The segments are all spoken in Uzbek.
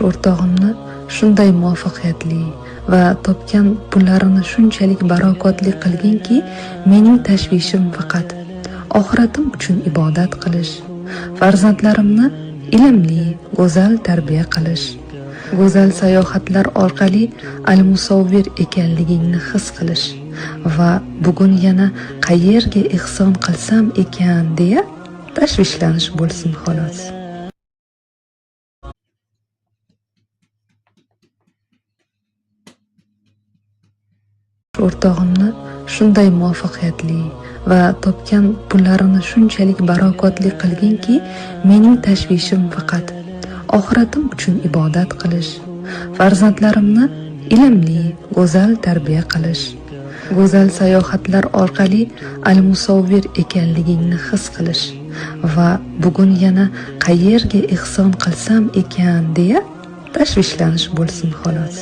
O'rtog'imni shunday muvaffaqiyatli va topgan pullarini shunchalik barokatli qilginki, mening tashvishim faqat oxiratim uchun ibodat qilish, farzandlarimni ilmli, go'zal tarbiya qilish, go'zal sayohatlar orqali al-musavvir ekanligingni his qilish va bugun yana qayerga ehson qilsam ekan deya tashvishlanish bo'lsin xolos. O'rtog'imni shunday muvaffaqiyatli va topgan pullarini shunchalik barokatli qilginki, mening tashvishim faqat oxiratim uchun ibodat qilish, farzandlarimni ilmli, go'zal tarbiya qilish, go'zal sayohatlar orqali al-musavvir ekanligingni his qilish va bugun yana qayerga ehson qilsam ekan deya tashvishlanish bo'lsin xolos.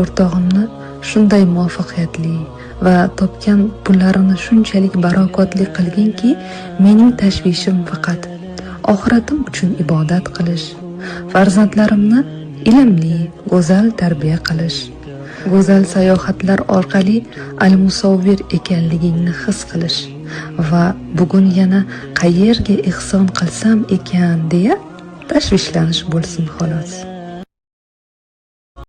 O'rtog'imni shunday muvaffaqiyatli va topgan pullarini shunchalik barokatli qilginki, mening tashvishim faqat oxiratim uchun ibodat qilish, farzandlarimni ilmli, go'zal tarbiya qilish, go'zal sayohatlar orqali al-musavvir ekanligingni his qilish va bugun yana qayerga ehson qilsam ekan deya tashvishlanish bo'lsin xolos.